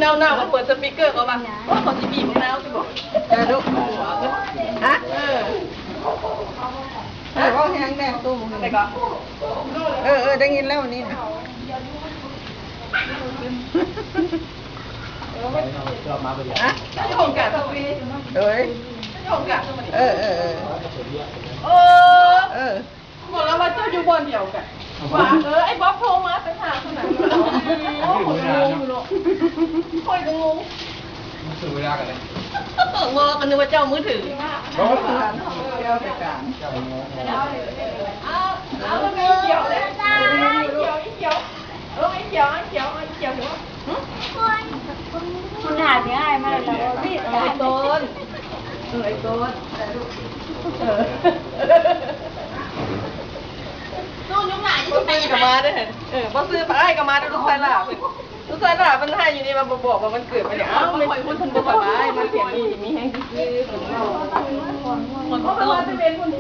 ນາວໆ ມາເປີດສະປີກເກີ ເຂົາວ່າ ໂອ້ຍ ເຂົາຊິບີບນາວຊິບໍ່ ເອີ ລູກ ຮະ ເອີ ເອີ ເວົ້າແຮງແດ່ຕູ້ ໄປກ່ອນ ເອີ ເອີ ໄດ້ຍິນແລ້ວນີ້ນະ ຮະ ໂດຍ ເອີ ເອີ ເອີ ເອີ. ບອກແລ້ວວ່າເຈົ້າຢູ່ບ່ອນດຽວກັນ ວ່າ ເອີ ໄອ້ບອບໂທມາຕັ້ງຫາກພຸ້ນນະ ໂອ້ ຂ້ອຍກໍງົງຢູ່ເນາະ ຂ້ອຍກໍງົງ ມັນຖືເວລາກັນເລີຍ ບໍ່ ກໍນຶກວ່າເຈົ້າມືຖື ເອົາ ເອົາ ອີ່ຂຽວເດ້ ອີ່ຂຽວ ເອີ ອີ່ຂຽວ ອີ່ຂຽວ ອີ່ຂຽວ ອີ່ຂຽວ ຫື ມັນຫາຊິອ້າຍມາແລ້ວ ໄອ້ຕົ້ນ ເອີ ໄອ້ຕົ້ນ ເອີ ຕູ້ຍົກຫຼານ ບໍ່ຊື່ກໍມາເດ້ ເອີ ບໍ່ຊື່ອ້າຍກໍມາເດ້ ລູກຊາຍຫຼ້າເພິ່ນ ລູກຊາຍຫຼ້າເພິ່ນໄຫ້ຢູ່ນີ້ ວ່າບໍ່ບອກວ່າວັນເກີດໄປແລ້ວ ອ້າວ ແມ່ນເພິ່ນບໍ່ສະບາຍ ມາທ່ຽງນີ້ຊິມີແຮງຊື່ໆ ເພິ່ນເວົ້າ ເພາະວ່າຈະເປັນບຸນ